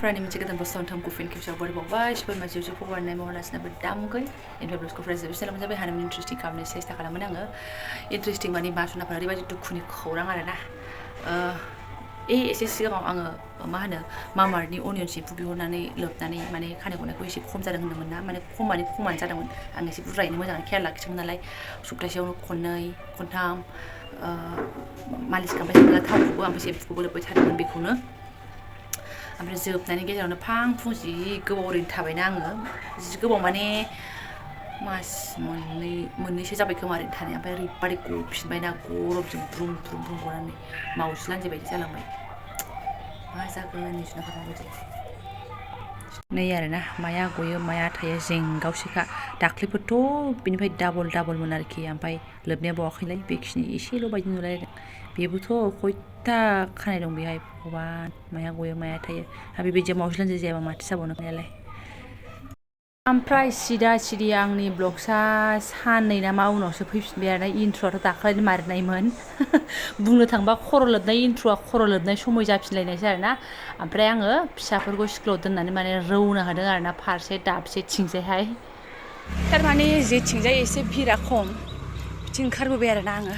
Friday moनसे गोदान बस्ताव नोंथांखौ फिन खेबसेयाव बरायबावबाय सबाय माजियाव फरायनाय महरासना दामगै इनफ्राय ब्लग्सखौ फरायजोबो सेलाम जाबाय हानायमानि इन्ट्रेस्टिं खालामनो सेस्था खालामोन आङो इन्ट्रेस्टिं माने बासनाफोरा ओरैबायदि दुखुनि खौरां आरोना एसे सिगाङाव आङो मा होनो मामार्टनि अनियन सेम्पु बिहरनानै लोबनानै माने खानाय गनायखौ एसे खम जादों होनदोंमोन ना माने खमानो जादोंमोन आं एसे बुरजायैनो मोजाङै केयार लाखिदोंमोन नालाय सप्तासेयावनो खननै खनथाम मालिस खालामबाय थादों थावखौबो ओमफ्राय सेम्पुखौबो लोबबाय थादोंमोन बेखौनो ओमफ्राय जोबनायनि गेजेरावनो फां फुं जि गोबाव ओरैनो थाबायना आङो जि गोबाव माने मास मोननैसो जाबाय खोमा ओरैनो थानाया ओमफ्राय ओरैबादि गफिनबायना गरमजों ब्रुम ब्रुम ब्रुम गनानै मावजि लान्जाय बायदि जालांबाय मा जागोन निजुनाफोरा माबायदि नै आरोना माया गयो माया थायो जेंगावसोखा दाख्लैफोरथ' बिनिफ्राय डाबलमोन आरोखि ओमफ्राय लोबनाया बावाखैलाय बेखिनि एसेल' बायदि नुलायदों बेबोथ' खयथा खानाय दं बेहाय भगबान माया गयो माया थायो आरो बेबायदिया मावजि लान्जाय जायाबा माथो जाबावनो नालाय ओमफ्राय सिदा आंनि ब्लग्सआ साननै ना मा उनावसो फैफिनबाय आरोना इन्ट्र'आथ' दाखालिनो मारिनायमोन बुंनो थांबा खर' लोबनाय इन्ट्र'आ खर' लोबनाय समय जाफिनलायनायसो आरोना ओमफ्राय आङो फिसाफोरखौ स्कुलाव दोननानै माने रौना होदों आरोना फारसे दाबसेथिंजायहाय थारमाने जेथिंजाय एसे भिरा खम बिथिं ओंखारबोबाय आरोना आङो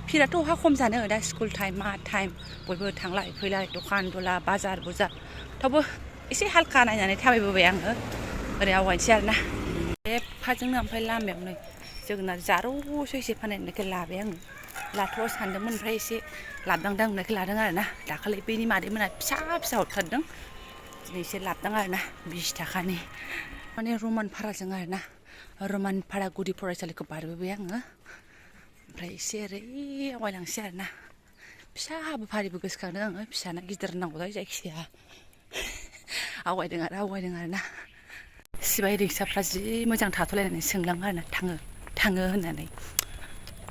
भिराथ' अहा खम जानो दा स्कुल टाइम मा टाइम बयबो थांलाय फैलाय दखान दला बाजार बुजार थेवबो एसे हालखा नायनानै थाबायबोबाय आङो ओरै आवगायनोसै आरोना एफाजोंनो ओमफ्राय लामायावनो जोगोनार जारौसो एसे फाननाय नुनायखाय लाबाय आङो लाथ'वा सानदोंमोन ओमफ्राय एसे लाबदांदां नुनायखाय लादों आरोना दाखालि बैनि मादैमोना फिसा हरथारदों दिनै एसे लाबदां आरोना 20 थाखानि माने रमान भाराजों आरोना रमान भारा गुदि फरायसालिखौ बारबोबाय आङो ओमफ्राय एसे ओरै आवगायलांसै आरोना फिसा हाबाफारिबो गोसोखांदों आङो फिसाना गिदिर नांगौलाय जायखिजाया आवगायदों आरोना सिबाय रिक्साफ्रा जि मोजां थाथ'लायनानै सोंलाङो आरोना थाङो होननानै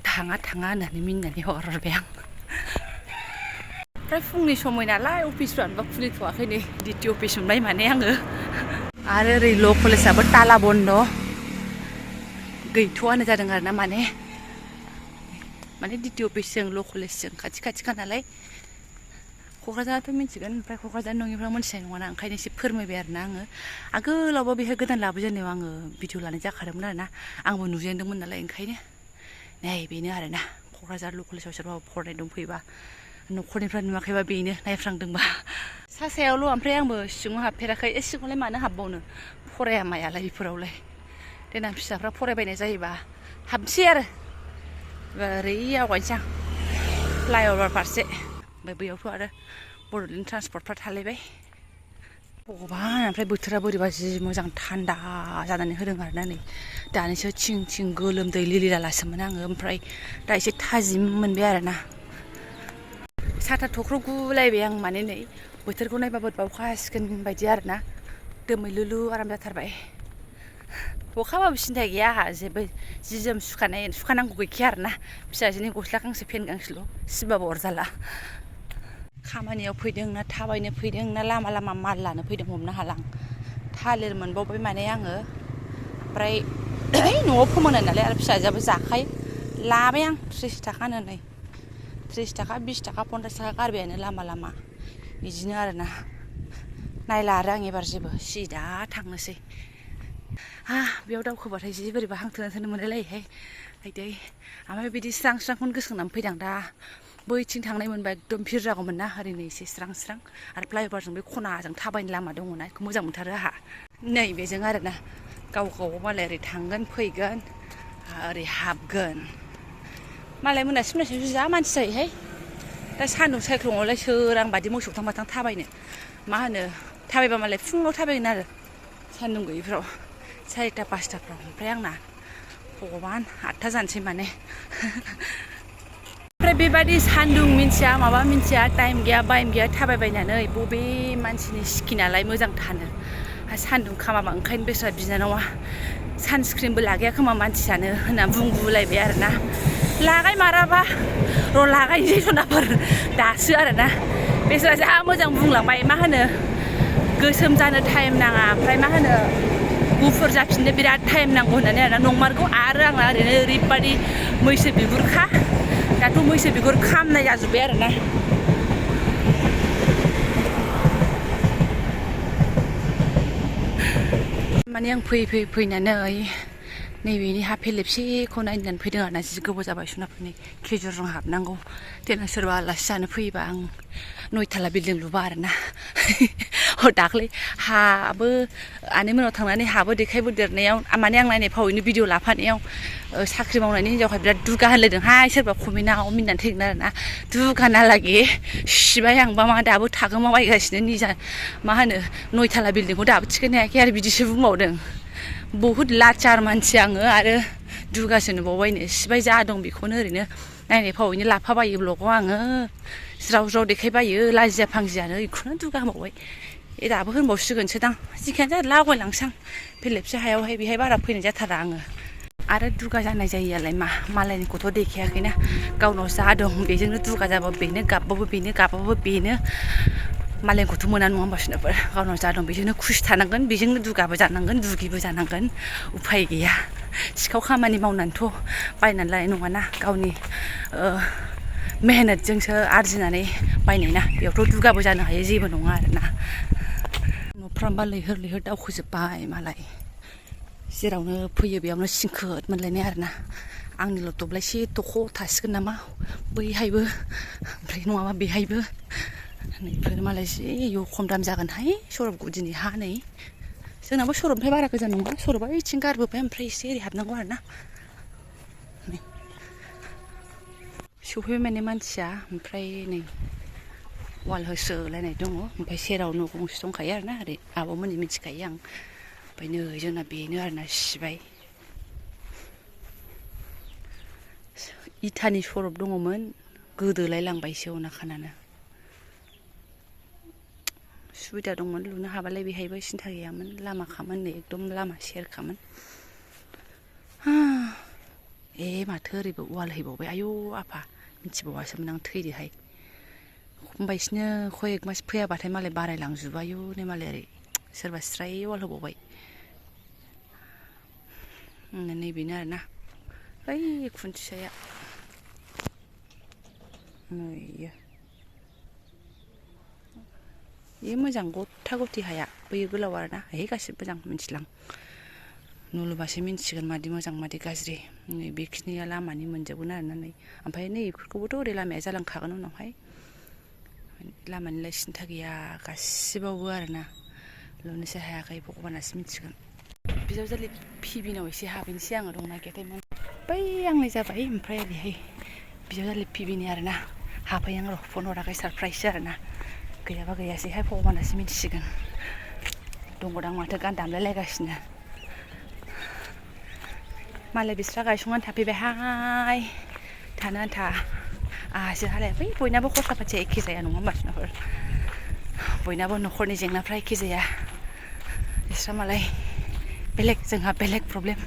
थाङा होननानै मिनिनानै हगारहरबाय आं ओमफ्राय फुंनि समय नालाय अफिसफ्रानोबा खुलिथ'वाखै नै डिटि अफिस मोनबाय माने आङो आरो ओरै ल' कलेजाबो ताला बन्द' गैथ'आनो जादों आरोना माने डिटि अफिसजों ल' कलेजजों खाथिखा नालाय क'क्राझाराथ' मिन्थिगोन ओमफ्राय क'क्राझार नङिफ्रा मोनथिनाय नङाना ओंखायनो एसे फोरमायबाय आरोना आङो आगोलावबो बेहाय गोदान लाबोजेननायाव आङो भिडिअ लानाय जाखादोंमोन आरोना आंबो नुजेनदोंमोन नालाय ओंखायनो नै बेनो आरोना क'क्राझार ल' कलेजाव सोरबा फरायनाय दंफैयोबा न'खरनिफ्रा नुवाखैबा बेनो नायफ्रांदोंबा सायावल' ओमफ्राय आंबो सिङाव हाबफेराखै सिङावलाय मानो हाबबावनो फराया मायालाय बेफोरावलाय देनां फिसाफ्रा फरायबायनाय जायोबा हाबनोसै आरो ओरै आवगायनोसै आं फ्लाइअभार फारसे ओमफ्राय बैयावथ' आरो बड'लेण्ड ट्रान्सपर्टफ्रा थालायबाय भगबान ओमफ्राय बोथोरा बोरैबा जि मोजां थान्दा जानानै होदों आरोना नै दानिसो थिं गोलोमदै लिलिलालासोमोन आङो ओमफ्राय दा एसे थाजिम मोनबाय आरोना साथा थख्र' गुलायबाय आं माने नै बोथोरखौ नायबा बोरैबा अखा हासिगोन बायदि आरोना दोमैलुलु आराम जाथारबाय अखाबाबो सिन्था गैया आंहा जेबो जि जोम सुखानांगौ गैखाया आरोना फिसाजोनि गस्ला गांसे पेन्ट गांसेल' सिबाबो अरजाला खामानियाव फैदों ना थाबायनो फैदों ना लामा माल लानो फैदों हमनो हाला आं थालिर मोनबावबाय माने आङो ओमफ्राय न'आव फोमोनो नालाय आरो फिसाजोआबो जाखायो लाबाय आं 30 थाखानो नै 30 थाखा 20 थाखा 50 थाखा गारबायानो लामा बिदिनो आरोना नायला आरो आं एबार जेबो सिदा थांनोसै बेयाव दावखोबाथाय जि बोरैबा हांथोनो मोनलायलायोहाय आयदै ओमफ्राय बिदि स्रांखौनो गोसोखांनानै फैदों दा बैथिं थांनाय मोनबा एकदम भिर जागौमोन ना ओरैनो एसे स्रां आरो फ्लाइअभारजों बे खनाजों थाबायनो लामा दङना बेखौ मोजां मोनथारो आंहा नैबेजों आरोना गाव मालाय ओरै थांगोन फैगोन ओरै हाबगोन मालाय मोनासि जा मानसि जायोहाय दा सान्दुं सायख्लुमावलाय सोरां बादि मोसौ थांबाथां थाबायनो मा होनो थाबायबा मालाय फुङाव थाबायगोन आरो सान्दुं गैयिफ्राव 4टा 5टाफ्राव ओमफ्राय आंना भगबान 8टा जानोसै माने ओमफ्राय बेबादि सान्दुं मिन्थिया माबा मिन्थिया टाइम गैया बाइम गैया थाबायबायनानै बबे मानसिनि स्किनालाय मोजां थानो सान्दुं खामाबा ओंखायनो बेस्रा बिनानावा सानस्क्रिनबो लागाया खोमा मानसियानो होनना बुंगुलायबाय आरोना लागाय माराबा लागायनोसै सनाफोर दासो आरोना बेस्रा जा मोजां बुंलांबाय मा होनो गोसोम जानो टाइम नाङा ओमफ्राय मा होनो गुफुर जाफिननो बिराद टाइम नांगौ होननानै आरोना नंमारगौ आरो आंना ओरैनो ओरैबादि मैसो बिगुरखा दाथ' मैसो बिगुर खामनाय जाजोब्बाय आरोना माने आं फैनानै नैबेनि हा फेलेबसेखौ नायनानै फैदों आरोना जि गोबाव जाबाय सुनाफोरनि खेजुरजों हाबनांगौ देनां सोरबा आलासि जानो फैयोबा आं 9 बिल्डिं लुबा आरोना दाख्लै हाबो आनैमोनाव थांनानै हाबो देखायबोदेरनायाव माने आं नायनाय फावैनो भिडिअ लाफानायाव साख्रि मावनायनि हिनजावखाय बिराद दुगा होनलायदोंहाय सोरबा कमेन्टआव मिनिनानै थैगोन आरोना दुगानालागि सिबाय आंबा मा दाबो थागोमाबायगासिनो निजा मा होनो 9 बिल्डिंखौ दाबो थिखोनो हायाखै आरो बिदिसो बुंबावदों बहुद लाचार मानसि आङो आरो दुगासो नुबावबायनो सिबाय जा दं बेखौनो ओरैनो नायनाय फावैनो लाफाबायो ब्लगाव आङो ज्राव ज्राव देखायबायो लाजिया फांजियानो बेखौनो दुगा होनबावबाय दाबो होनबावसिगोनसो दां जिखियानो जाया आवगायलांसै आं फेलेबसे हायावहाय बेहाय बारा फैनाय जाथारा आङो आरो दुगा जानाय जायोआलाय मालायनिखौथ' देखायाखैना गावनाव जा दं बेजोंनो दुगा जाबाबो बेनो गाबबाबो बेनो मालायखौथ' मोना नङा होमबा सुनाफोर गावनाव जा दं बेजोंनो खुसि थानांगोन बेजोंनो दुगाबो जानांगोन दुगिबो जानांगोन उफाय गैया सिखाव खामानि मावनानैथ' बायनानै लानाय नङाना गावनि मेहनतजोंसो आरजिनानै बायनाय ना बेयावथ' दुगाबो जानो हायो जेबो नङा आरोना न'फ्रामबा लैहोर दावखोजोब्बाय मालाय जेरावनो फैयो बेयावनो सिंखोद मोनलायनाय आरोना आंनिल' दब्लायसे दख' थासिगोन नामा बैहायबो ओमफ्राय नङाबा बेहायबो नैफोर मालाय जि खम दाम जागोनहाय सरब गुदिनि हा नै जोंनाबो सरबनिफ्राय बारा गोजान नङा सरबा बिथिं गारबोबाय ओमफ्राय एसे ओरै हाबनांगौ आरोना सफैबाय माने मानसिया ओमफ्राय नै वाल होसोलायनाय दङ ओमफ्राय सेराव न' गंसे दंखायो आरोना ओरै आब'मोननि मिथिखायो आं ओमफ्राय नै जोंना बेनो आरोना सिबाय इथानि सरब दङमोन गोदोलाय लांबायसो अना खानानो सुबिदा दंमोन लुनो हाबालाय बेहायबो सिन्था गैयामोन लामाखामोन नै एकदम लामा सेरखामोन माथो ओरैबो वाल हैबावबाय आयौ आफा मिथिबावासोमोन आं थैदोहाय होमबायसिनो खयेक मास फैयाबाथाय मालाय बारायलांजोबो आयौ नै मालाय ओरै सोरबा स्राय वाल होबावबाय नैबेनो आरोना ओइ खुन्थियाया नैयो बे मोजां गथा गथि हाया बैयो गोलाव आरोना गासिबो मोजां मिथिलां न' लुबासो मिन्थिगोन मादि मोजां मादि गाज्रि नै बेखिनिया लामानि मोनजोबगोन आरोना नै ओमफ्राय नै बेफोरखौबोथ' ओरै लामाया जालांखागोन उनावहाय लामानिलाय सिन्था गैया गासिबावबो आरोना लुनोसो हायाखै भगबानासो मिथिगोन बिजावजालि पिबिनाव एसे हाबहैनोसै आङो दंना गैयाथाय बै आंलाय जाबाय ओमफ्राय ओरैहाय बिजावजालि पिबिनि आरोना हाबहै आं र' फन हराखै सारप्राइजसो आरोना गैयाबा गैयासैहाय भगबानासो मिथिसिगोन दङदां माथो गान दामलायलायगासिनो मालाय बिस्रा गायसंनानै थाफैबायहाय थानो आन्था आहासो हालाय बै बयनाबो खरसा पातिया एखे जाया नङा होमबा सुनाफोर बयनाबो न'खरनि जेंनाफ्रा एखे जाया बिस्रा मालाय बेलेग जोंहा बेलेग प्रब्लेम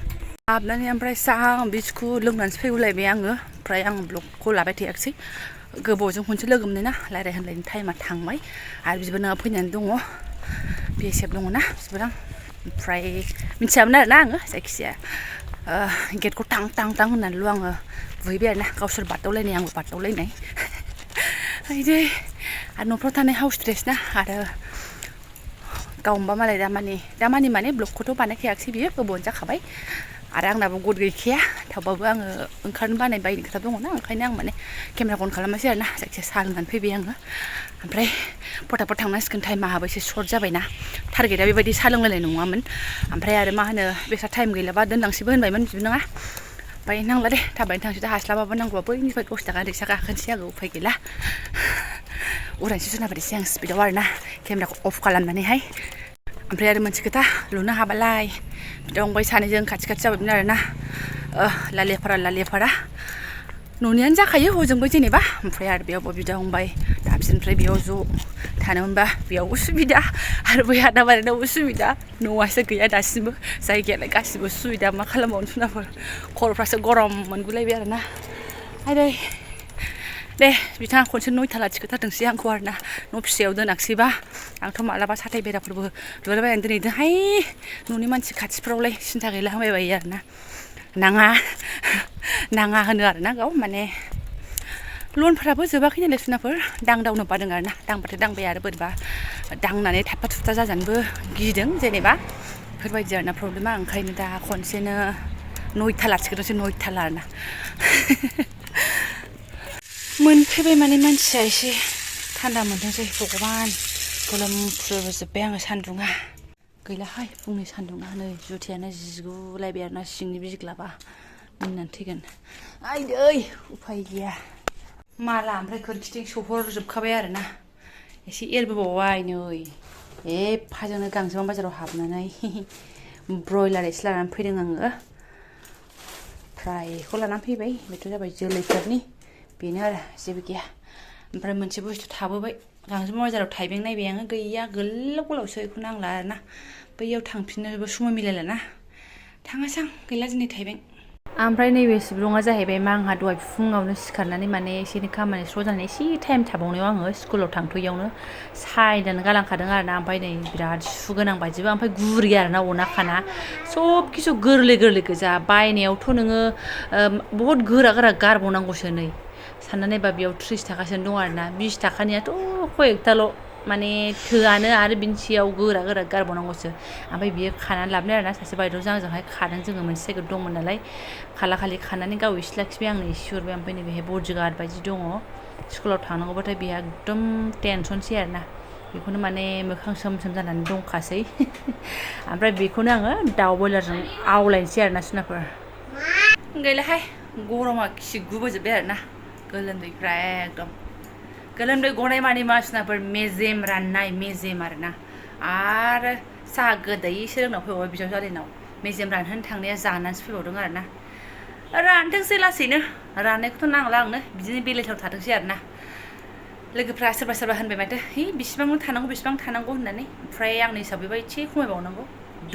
हाबनानै ओमफ्राय साहा बिस्कुट लोंनानैसो फैगौलायबाय आङो ओमफ्राय आं ब्लगखौ लाबाय थायाखिसै गोबावजों खनसे लोगो मोननाय ना रायज्लाय होनलायनि टाइमा थांबाय आरो बिबोनाङा फैनानै दङ बिएसएफ दङ ना बिबोनां ओमफ्राय मिथियामोन आरोना आङो जायखिजाया गेटखौ टां टां टां होननानैल' आङो बुहैबाय आरोना गावसोर बारदावलायनाय आंबो बारदावलायनाय बिदि आरो न'फ्राव थानाय हाउस स्ट्रेस ना आरो गावनोबा मालाय दामानि माने ब्लगखौथ' बानायखायाखिसै बियो गोबावानो जाखाबाय आरो आंनाबो गद गैखाया थेवबाबो आङो ओंखारनो बायनो खोथा दङना ओंखायनो आं माने केमेराखौ अन खालामासै आरोना जायखिजाया साहा लोंनानै फैबाय आङो ओमफ्राय फटाफट थांनांसिगोन टाइमाबो एसे सर्ट जाबायना टारगेटआ बेबायदि साहा लोंलायनाय नङामोन ओमफ्राय आरो मा होनो बेसा टाइम गैलाबा दोनलांसैबो होनबायमोन बिबोनाङा ओमफ्राय नांला दे थाबायनो थांसै दा हास्लाबाबो नांगौबा बैनिफ्राय 10 थाखा रिक्सा गाखोनोसै आङो उफाय गैला उरायनोसै सोनाबारिसै आं स्पिडआव आरोना केमेराखौ अफ खालामनानैहाय ओमफ्राय आरो मोनसे खोथा लुनो हाबालाय बिदा फंबाय सानैजों खाथि जाबायमोन आरोना लालियाफारा न'नियानो जाखायो हजोंबो जेनेबा ओमफ्राय आरो बेयावबो बिदा फंबाय दाबसेनिफ्राय बेयाव ज' थानो मोनबा बेयावबो सुबिदा आरो बै आदाबारिनावबो सुबिदा न'आसो गैया दासिमबो जायगायालाय गासिबो सुबिदा मा खालामबावनो सुनाफोर खर'फ्रासो गरम मोनगुलायबाय आरोना आदै दे बिथाङा खनसे 9 थिखोथारथोंसै आंखौ आरोना न' फिसायाव दोनाखिसैबा आंथ' मालाबा साथाय बेराफोरबो लुलायबायनानै दोनहैदोंहाय न'नि मानसि खाथिफ्रावलाय सिन्था गैला होनबायबायो आरोना नाङा होनो आरोना गाव माने लनफोराबो जोबाखै नालाय सुनाफोर दांदावनो बादों आरोना दांबाथाय दांबाय आरो बोरैबा दांनानै थाबथा थुबथा जाजानोबो गिदों जेनेबा बेफोरबायदि आरोना प्रब्लेमा ओंखायनो दा खनसेनो 9था लासिगोनसो 9था आरोना मोनफैबाय माने मानसिया एसे थान्दा मोनदोंसै भगबान गोलोमफ्रुजोब्बाय आङो सान्दुङा गैलाहाय फुंनि सान्दुङा नै जुथायानो जिगुलायबाय आरोना सिंनि बिग्लाबा मोननानै थैगोन आइदै उफाय गैया माला ओमफ्राय खोरखिथिं सौहरजोबखाबाय आरोना एसे एरबोबावबाय नै एफाजोंनो गांजेमा बाजाराव हाबनानै ब्रयलार एसे लानानै फैदों आङो फ्रायखौ लानानै फैबाय बेथ' जाबाय जोलैफोरनि बेनो आरो जेबो गैया ओमफ्राय मोनसे बुस्थु थाबोबाय गांजेमा बाजाराव थाइबें नायबाय आङो गैया गोलाव गोलावसो बेखौ नांला आरोना बैयाव थांफिननोबो समाय मिलायलाना थाङासां गैला दिनै थाइबें ओमफ्राय नैबे सिब्रुङा जाहैबाय मा आंहा दहाय फुङावनो सिखारनानै माने एसे एनै खामानि स्र' जानानै एसे टाइम थाबावनायाव आङो स्कुलाव थांथ'यैयावनो सायनानै गालांखादों आरोना ओमफ्राय नै बिराद सुगोनां बायदिबो ओमफ्राय गुरै आरोना अना खाना सब किसु गोरलै गोरलै गोजा बायनायावथ' नोङो बहुद गोरा गोरा गारबावनांगौसो नै साननानै नायबा बेयाव 30 थाखासोनो दं आरोना 20 थाखानियाथ' खयेकथाल' माने थोआनो आरो बिनि सायाव गोरा गोरा गारबावनांगौसो ओमफ्राय बियो खानानै लाबोनाय आरोना सासे बायद'जों आंजोंहाय खादों जोङो मोनसे जायगायाव दंमोन नालाय खाला खालि खानानै गाव एसे लाखिबाय आंनो एसे हरबाय ओमफ्राय नैबेहाय बडिगार्ड बायदि दङ स्कुलाव थांनांगौबाथाय बेहा एकदम टेनसनसै आरोना बेखौनो माने मोखां सोम सोम जानानै दंखासै ओमफ्राय बेखौनो आङो दाउ बयलारजों आवलायनोसै आरोना सुनाफोर गैलाहाय गरमा खिगुबोजोब्बाय आरोना गोलोमदैफ्रा एकदम गोलोमदै गनाय माने मा सुनाफोर मेजेम राननाय मेजेम आरोना आरो साहा गोदैसो लोंनाव फैबावबाय बिजावजालिनाव मेजेम रानहोनो थांनाया जानानैसो फैबावदों आरोना रानथोंसै लासैनो राननायखौथ' नांला आंनो बिदिनो बेलेथाव थाथोंसै आरोना लोगोफ्रा सोरबा सोरबा होनबाय माथो बिसिबां थानांगौ होननानै ओमफ्राय आंनि हिसाबैबा एसे खमायबावनांगौ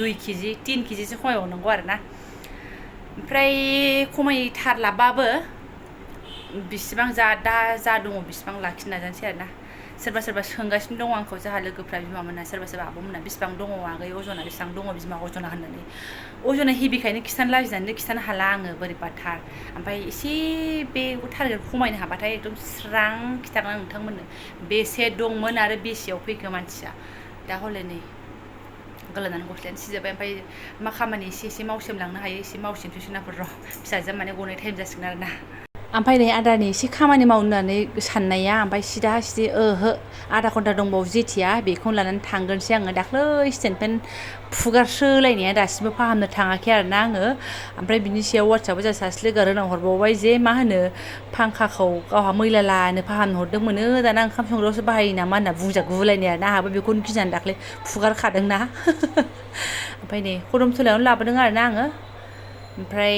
2 केजि 3 केजिसो खमायबावनांगौ आरोना ओमफ्राय खमायथारलाबाबो बिसिबां दा जा दङ बिसिबां लाखिनो नाजानोसै आरोना सोरबा सोरबा सोंगासिनो दङ आंखौ जोंहा लोगोफ्रा बिमामोना सोरबा सोरबा आब'मोना बिसिबां दङ आगै अजना बिसिबां दङ बिमा अजना होननानै अजना हेभिखायनो खिथानो लाजिनानै खिथानो हाला आङो बोरैबाथार ओमफ्राय एसे बे टारगेट खमायनो हाबाथाय एकदम स्रां खिथागोन आं नोंथांमोननो बेसे दंमोन आरो बेसेयाव फैखो मानसिया दा हले नै गोलोमनानै गस्लायानो सिजोब्बाय ओमफ्राय मा खामानि एसे एसे मावसोमलांनो हायो एसे मावसोमसै सुनाफोर र' फिसाजोआ माने गनाय टाइम जासिगोन आरोना ओमफ्राय नै आदानि एसे खामानि मावनो होननानै साननाया ओमफ्राय सिदा सिदि ओहो आधा घन्टा दंबावो जेथिया बेखौनो लानानै थांगोनसै आङो दाख्लै स्टेन्ड फेन फुगारस्रोलायनाया दासिमबो फाहामनो थाङाखै आरोना आङो ओमफ्राय बिनि सायाव वाट्सआपआव जोंहा सासे लोगोआ रोंनाव हरबावबाय जे मा होनो फांखाखौ गावहा मैला लानो फाहामनो हरदोंमोनो दाना ओंखाम संग्रायावसो बाहायो नामा होनना बुंजागुलायनाय आरोना आंहाबो बेखौनो गिनानै दाख्लै फुगारखादोंना ओमफ्राय नै खदमथलायावनो लाबोदों आरोना आङो ओमफ्राय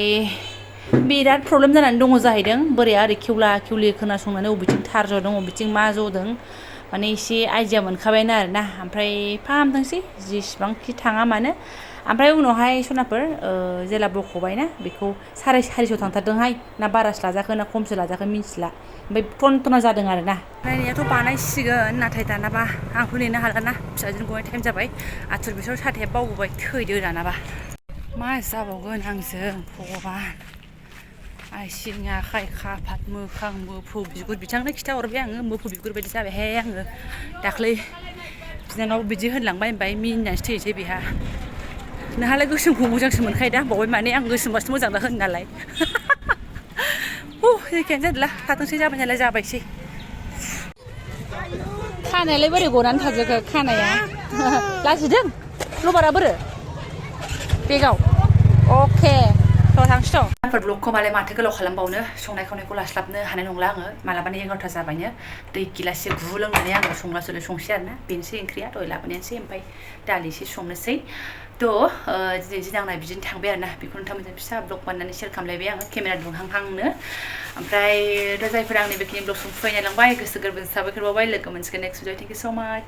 बिराद प्रब्लेम जानानै दङ जाहैदों बोरैया ओरै खेवला खेवलि खोनासंनानै बबेथिं थार जदों बबेथिं मा जदों माने एसे आइडिया मोनखाबायना आरोना ओमफ्राय फाहामथोंसै जेसेबांखि थाङा मानो ओमफ्राय उनावहाय सनाफोर जेला बख'बायना बेखौ 450 थांथारदोंहाय ना बारासो लाजाखो ना खमसो लाजाखो मिन्थिला ओमफ्राय टनटना जादों आरोना नायनायाथ' बानायसिगोन नाथाय दानाबा आंथ' नेनो हागोन ना फिसाजों गनाय टाइम जाबाय आथुर बिसोर साथाया बावबोबाय थैदो दानाबा मा जाबावगोन आंजों भगबान आथिं आखाइ खाफाद मोखां मोफौ बिगुर बिथांनो खिथाहरबाय आङो मोफौ बिगुर बायदि जाबायहाय आङो दाख्लै बिनानाव बिदि होनलांबाय मिनिनानैसो थैनोसै बेहा नोंहालाय गोसोमखौ मोजांसो मोनखायो दा होनबावबाय माने आं गोसोमबासो मोजां दा होनो नालाय जेखियानो जादोला थाथोंसै जाबाय नालाय जाबायसै खानायालाय बोरै गनानै थाजोबखो खानाया लाजिदों लबारा बोरो बेगाव अके थ' थांसै थ' ब्लगखौ मालाय माथो गोलाव खालामबावनो संनाय खावनायखौ लास्लाबनो हानाय नंला आङो मालाबानो 11ता जाबायनो दै गिलाससे गुबु लोंनानै आङो संलासोल' संसै आरोना बेनोसै ओंख्रिया दहाय लाबोनायानोसै ओमफ्राय दालि एसे संनोसै थ' दिनै दिन आंना बिदिनो थांबाय आरोना बेखौ नोंथांमोनजों फिसा ब्लग बानायनानै शेयार खालामलायबाय आङो केमेरा दुंहांहांनो ओमफ्राय दा जायफोरा आंनि बेखिनि ब्लग संफैनाय लांबाय गोसो गोरबोजों साबायखर बावबाय लोगो मोनसिगोन नेक्स्ट भिडिअ थेंक इउ स' माच